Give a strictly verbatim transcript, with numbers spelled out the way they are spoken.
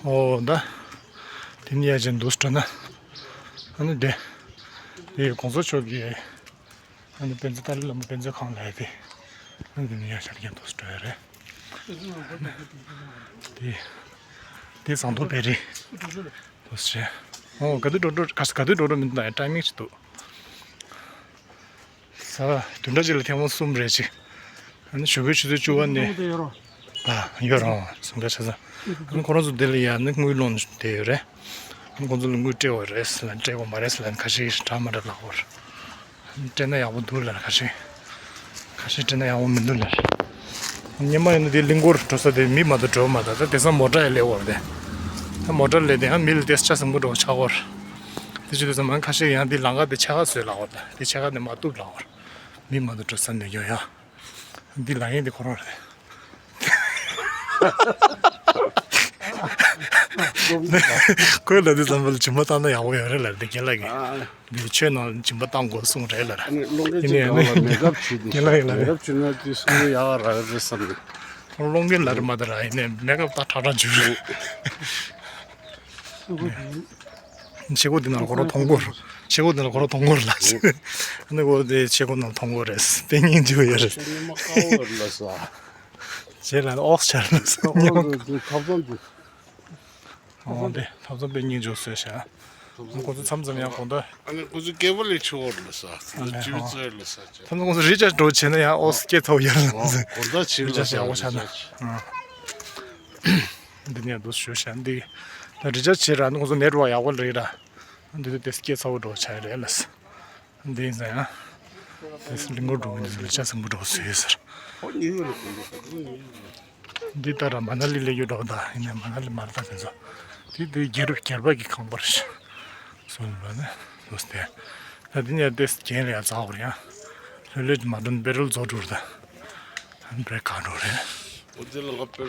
ཨོ་ད། དེ་ནི་ཡ་ཅན་འདུག་སྤྲོ་ན། ཨ་ནི་དེ། དེ་གོང་ས་མཆོག་གི། ཨ་ནི་དཔེ་མཛོད་ཏཱ་ལའི་བླ་མ་དཔེ་མཛོད་ཁང་ལ་ཡ་དེ། ཨ་ནི་དེ་ནི་ཡ་ཤར་རྒྱན་འདུག་སྤྲོ་ཡ་རེད། དེ། དེ་ཟངས་མདོག་དཔལ་རི། འདུག་ཟེར། ཨོ་ག་དུས་འགྲོ་འགྲོ་ག་ག་དུས་འགྲོ་འགྲོ་མི་འདུག་ད་ཡ་ཊའི་མིང་ཅིག་འདུག་ས། བདུན་ཕྲག་གཅིག་ལ་ཐེངས་མ་གསུམ་རེ་གཅིག་ཨ་ནི་ཞོགས་ཀའི་ཆུ་ཚོད་བཅུ་པ་ནས། ཨ་ཡོད་རང་ཟུང་འབྲེལ་ཆ་ཚང་། ཨ་ནི་ཁོ་རང་ཚོ་དེ་ལ་ཡ་ནི་དངུལ་སློང་བསྡད་ཡོད་རེད། ཨ་ནི་ཁོ་ཚོ་ལ་དངུལ་སྤྲད་དགོས་རེད་ཟེར་ལ་སྤྲད་དགོས་མ་རེད་ཟེར་ལ་ཁ་ཤས་ཀྱིས་སྤྲད་མ་སྤྲད་ལབ་ཡོད་རེད། ཨ་ནི་སྤྲད་ན་ཡག་པོ་འདུག་ལབ་ཁ་ཤས། ཁ་ཤས་སྤྲད་ན་ཡག་པོ་མི་འདུག་ལབ། སྔོན་མ་ཡིན་ན་དེ་གླིང་སྐོར་འགྲོ་ས་དེ་མི་མ་གཏོགས་འགྲོ་མ་གཏོགས་ད་དེང་སང་མོ་ཊ་ཡང་སླེབས་ཡོད་རེད་དེ། ད་མོ་ཊ་སླེབས་དེ་ཡང་མི་ལ་དེ་ཆ་ཟིང་པོ་འགྲོ་ཆགས་ཡོད་རེད། དེ་བྱེད་དུས་ཙམ་ཁ་ཤས་ཡང་དེ་ལམ་ཁ་དེ་ཆག་ཁ་བཟོས་ལབ་ཡོད་རེད། དེ་ཆག་ཁ་དེ་མ་གཏུབ་ལབ་ཡོད་རེད། མི་མ་གཏོགས་འགྲོ་ས་མེད་ཀྱང་ཡ། འདི་ལབ་མཁན་དེ་ཁོ་རང་རེད། ཁོས་ལབ་དུས་ཙམ་པ་ལ་སྦྱིན་པ་བཏང་ན་ཡག་པོ་ཡོད་རེད་ལབ་དེ་རྒན་ལགས་ཀྱིས། ཨ། འདི་ཆོས་ནང་སྦྱིན་པ་བཏང་དགོས་གསུངས་རེད་ལབ། ཨ་ནི་སློང་མཁན་ཡིན་ནའི་ཅིག་ཨ་ནི་ནང་ལ་མེག་ཨབ་བྱེད་དེ། རྒན་ལགས་ཡིན་ལབ་མེག་ཨབ་བྱེད་ན་དེ་སུ་ཡག་རག་རེད་བསམ་ནས། སློང་མཁན་ལ་རེད་མ་གཏོགས་ར་ཡིན་ནའི་མེག་ཨབ་ད་ཁྲག་ཁྲག་འཇུ་རེད། ཕྱི་སྒོ་འདི་ནང་ལ་ཁོ་རང་མཐོང་གོ། ཕྱི་སྒོ་འདི་ནང་ལ་ཁོ་རང་མཐོང་གོ་ལ། ཨ་ནི་ཁོ་དེ་ཕྱི་སྒོ་ནང་མཐོང་གོ་རེད། དཔེ་སྙིང་རྗེ་པོ་ཡོད་རེད། ཉི་མ་དཀར་པོ་རེད་ལ་ས། རྗེས་ལ་ཨོག་ཆར་ལ་ས། ཨོག་ཉི་མ། ཆར་ཐབ་ཚང་འདི། ཨོ་དེ་ཐབ་ཚང་དཔེ་སྙིང་རྗེ་པོ་བཟོས་ཤག་ཁོ་ཚོ་མཚམས་མཚམས་ཡང་དགོང་དག་ཨ་ནི་ཁོ་ཚོ་སྐད་པ་ལས་ཆེ་བོ་རེད་ལ་ས། ཨ་ནི་ཅིའུ་ཨོ་ཙེ་ལ་ས་ཆ། མཚམས་མཚམས་ཁོ་ཚོ་རི་ཅག་འགྲོ་བྱས་ན་ཡང་ཨོག་སྐད་ཐོག་ཡར་ལ། ཨོ་དགོང་དག་ཆེ་རི་ལ་ཅག་ས་ཡག་པོ་ཆགས་ན། ཨ། འདི་ནས་འདུག་ཞུ་ཤག་འདི། ད་རི་ཅག་བྱེད་ར་ནི་ཁོ་ཚོ་ནེཊ་ཝག་ཡག་པོ་རེད་ར། འདི་དུས་དེ་སྐད་ཚ་བོ་འགྲོ་ཆགས་རེད་ལ། འདི་ཡིན་ཙང་ཡང་། དེ་སུ་གླིང་སྐོར་འགྲོ་གི་འདི་ཚོ་ལ་ཅག་ཟིང་པོ་འགྲོ་བཟོས་ཡོད་ཟེར། འདི་ལྟར་མ་ན་ལི་སླེབས་ཡོད་འགྲོ་ད་ཡིན་ནའི་མ་ན་ལི་མ་རེད་ད་དེ་ཚོ། དེ་དེ་རྒྱལ་རབས་རྒྱལ་པ་གི་ཁང་པ་རེད། སོང་ལ་ནི་འདུག་སྟེ། ད་དེ་ནས་དེ་རྒྱན་ལ་ཡང་འཛག་པ་རེད་ཡང་། ལྷོད་ལྷོད་མ་འགྲོ་ནི་པེ་ཊྲོལ་རྫོགས་འགྲོ་རེད་ད། ཨ་ནི་བྲེག་ག་འགྲོ་རེད། འོ་དེ་ལ་ང་པེ་